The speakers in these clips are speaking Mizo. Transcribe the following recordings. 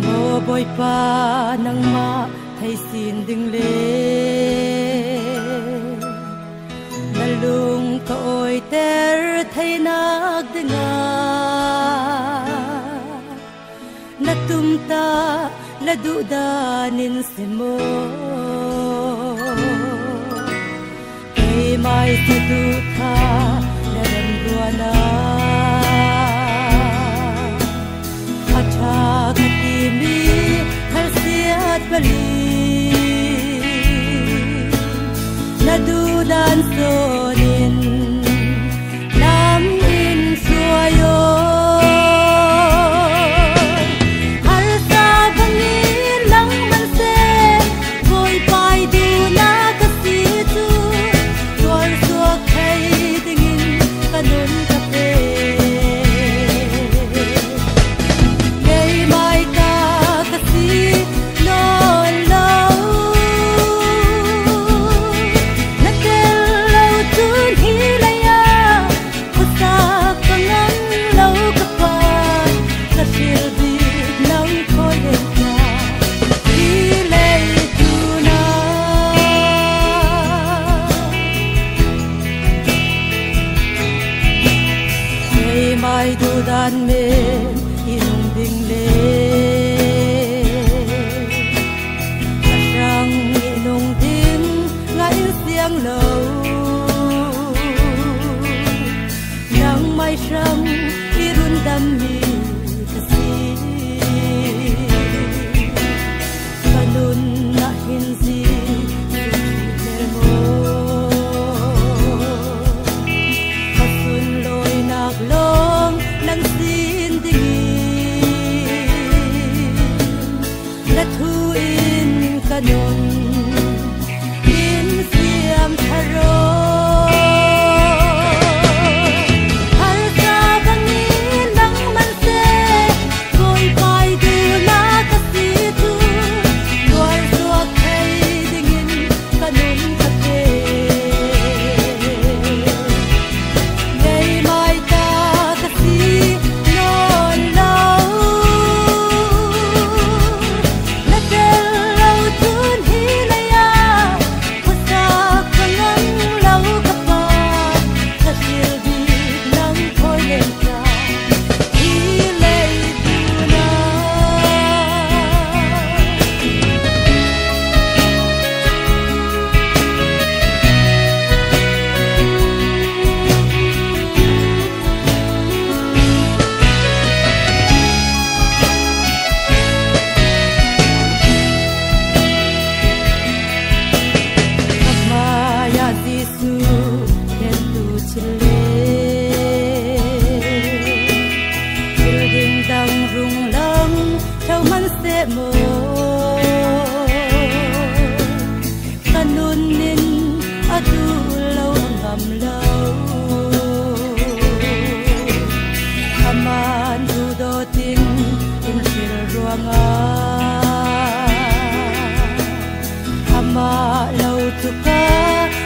Maw Bawipa nangmah thei sin ding le na lung ka awiter theinak dingah na tumta la duhdan in si maw keimai saduhtha na rem ruana a tha ka timi khal siat bali na dudan sonin lam in suayo har sa bangin lang man se koi pai du na ka si chu tuar suak thei dingin kanun ka pe ngei mai ta ka si non lo na tel lo chun hi laya khusa ka ngam lo ka pa ka hril bik nang khoi len ta hi lei tu na ngei mai du dan men inung ding le ka rang inung ding nga in siang lo nang mai rang irun dam mi ka si kanun na hin zi mo kasun loi nak long nang sin dingin na thu in kanun in siam tharo har sa bangin lang man se koi pai du na ka si tu tuar suak thei dingin kanun ka pe ngei mai ta ka si non lo na tel lo chun hi laya khusa ka ngam lo ka pa ka hril bik nang khoi len ta hi lei tu na. Maya Jisu ten tu chile chil ding dang rung lang thâu man se mo kanun nin adu lo ngam lo aman du do ting in hril ruanga ama lo tu ka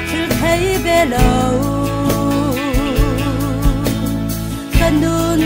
hril thei be lo kanun